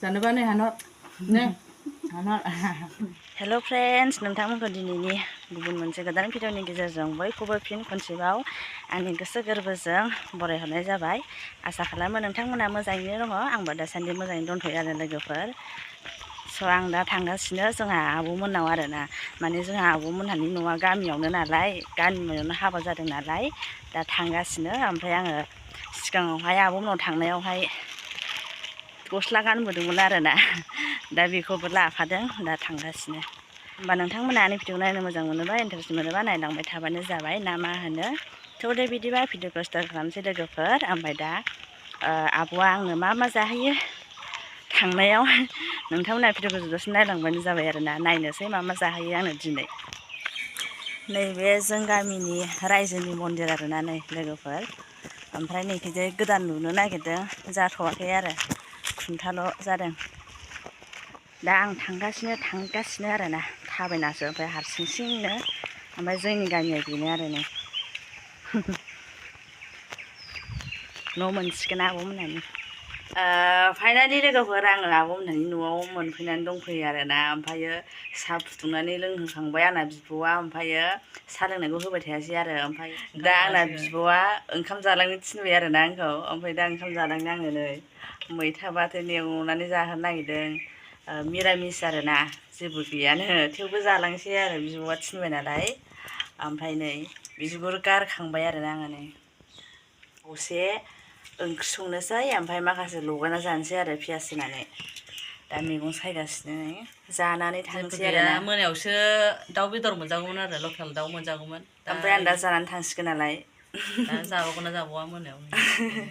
जानोबा नै हानहर नै हानहर हेल' फ्रेन्ड्स, नोंथांमोनखौ दिनैनि गुबुन मोनसे गोदान भिडिअनि गेजेरजों बयखौबो फिन खनसेबाव आंनि गोसो गोरबोजों बरायहरनाय जाबाय। आसा खालामो नोंथांमोना मोजाङैनो दङ। आंबो दासान्दि मोजाङैनो दंथ'यो आरो लोगोफोर। स' आं दा थांगासिनो जोंहा आब'मोननाव आरोना। माने जोंहा आब'मोनहानि न'आ गामियावनो नालाय, गामियावनो हाबा जादों नालाय दा थांगासिनो। ओमफ्राय आङो सिगाङावहाय आब'मोननाव थांनायावहाय गस्ला गानबोदोंमोन आरोना, दा बेखौबो लाफादों। दा थांगासिनो। होमबा नोंथांमोना आंनि भिडिअखौ नायनो मोजां मोनोबा, इन्टारेस्ट मोनोबा नायलांबाय थाबानो जाबाय, ना मा होनो। थ' दे बिदिबा भिडिअखौ स्टार्ट खालामसै लोगोफोर। ओमफ्राय दा आब'आ आंनो मा मा जाहोयो थांनायाव, नोंथांमोना भिडिअखौ जोबजासिम नायलांबानो जाबाय आरोना। नायनोसै मा मा जाहोयो आंनो दिनै। नैबे जों गामिनि रायजोनि मन्दिर आरोना नै लोगोफोर। ओमफ्राय नैखिजाय गोदान लुनो नागिरदों, जाथ'वाखै आरो खुन्थाल' जादों। दा आं थांगासिनो आरोना, थाबायनासो, ओमफ्राय हारसिंनो। ओमफ्राय जोंनि गामिया बेनो आरो नै न' मोनसिगोन आब'मोनहानि। फाइनालि लोगोफोर, आङो आब'मोनहानि न'आव मोनफैनानै दंफैयो आरोना। ओमफ्रायो साहा फुदुंनानै लोंहोखांबाय आंना बिब'आ। ओमफ्रायो साहा लोंनायखौ होबाय थायासै आरो। ओमफ्राय दा आंना बिब'आ ओंखाम जालांनो थिनबाय आरोना आंखौ। ओमफ्राय दा ओंखाम जालांनो आङो नै मैथा बाथोन एवनानै जाहोनो नागिरदों। मिरामिस आरोना, जेबो गैयानो, थेवबो जालांसै आरो बिब'आ थिनबाय नालाय। ओमफ्राय नै बिगुर गारखांबाय आरोना आङो नै दसे ओंख्रि संनोसै, ओमफ्राय माखासे लगायना जानोसै आरो पियास होनानै। दा मैगं सायगासिनो, जानानै थांसै आरोना। मोनायावसो दाउ बेदर मोनजागौमोन आरो, लकेल दाउ मोनजागौमोन। ओमफ्राय आं दा जानानै थांसिगोन नालाय। दा जाबावगोन ना जाबावा मोनायाव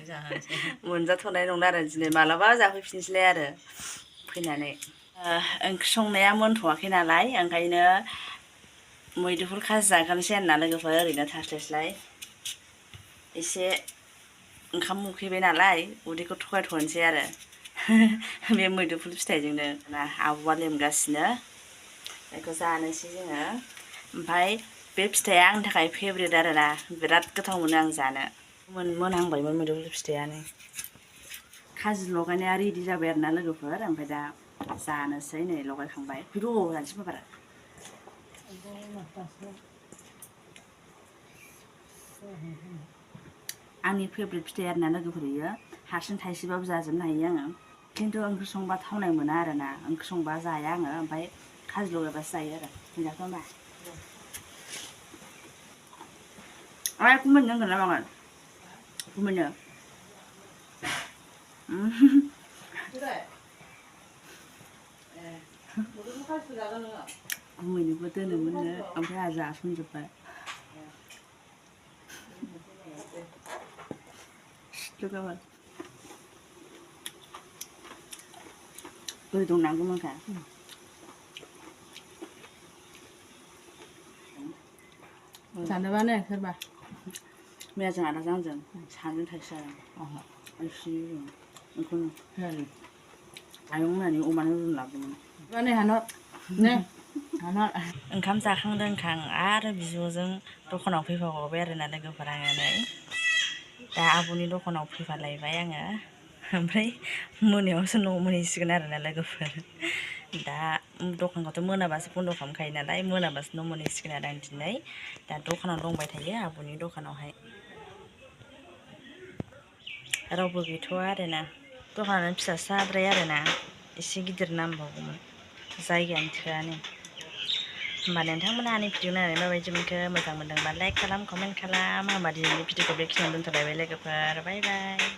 जाहोनोसै। मोनजाथ'नाय नंला आरो दिनै, मालाबा जाफैफिनसैलाय आरो फैनानै। ओंख्रि संनाया मोनथ'वाखै नालाय, ओंखायनो मैद्रुफुल खाजि जागोनसै आरोना लोगोफोर, ओरैनो थास्लायस्लाय। एसे ओंखाम उखैबाय नालाय, उदैखौ थगायथ'नोसै आरो बे मैदुफुल फिथाइजोंनो ना। आब'आ लेमगासिनो, बेखौ जानोसै जोङो। ओमफ्राय बे फिथाइया आंनि थाखाय फेभरेट आरोना, बिराद गोथाव मोनो आं जानो। मोनहांबायमोन मैदुफुल फिथाइयानो। खाजि लगायनाया रेडि जाबाय आरोना लोगोफोर। ओमफ्राय दा जानोसै, नै लगायखांबाय। र' जानोसै बाबारा। आंनि फेभरेट फिथाइ आरोना लोगोफोर इयो। हारसिं थाइसेबाबो जाजोबनो हायो आङो। खिन्थु ओंख्रि संबा थावनाय मोना आरोना, ओंख्रि संबा जाया आङो। ओमफ्राय खाजि लगायबासो जायो आरो। मोनजाखो होमबा आरो कुम्भानि नांगोन ना मागोन कुम्भानिनो गुमैनोबो दोनोमोननो, ओमफ्राय आंहा जासनजोब्बाय। दै दंना गुमैखा? जानोबा नै सोरबा। मैया जों आदाजों आंजों सानैजों थाइसे जादों। बेखौनो आयं होननानै अमानो रुना लाबोदोंमोन। नै हानहर नै हानहर। ओंखाम जाखां लोंखां आरो बिब'जों दखानाव फैफाबावबाय आरोना लोगोफोर आङो नै। दा आब'नि दखानाव फैफालायबाय आङो। ओमफ्राय मोनायावसो न'आव मोनहैसिगोन आरोना लोगोफोर। दा दखानखौथ' मोनाबासो बन्द' खालामखायो नालाय, मोनाबासो न' मोनहैसिगोन आरो आं दिनै। दा दखानाव दंबाय थायो, आब'नि दखानावहाय। रावबो गैथ'वा आरोना, दखानानो फिसासाद्राय आरोना, एसे गिदिर नांबावगौमोन, जायगायानो थोआनो। होमबा नोंथांमोना आंनि भिडिअ नायनानै माबायदि मोनखो? मोजां मोनदोंबा लाइक खालाम, कमेन्ट खालाम। होमबा दिनैनि भिडिअखौ बेखिनियावनो दोनथ'लायबाय लोगोफोर। बाय बाय।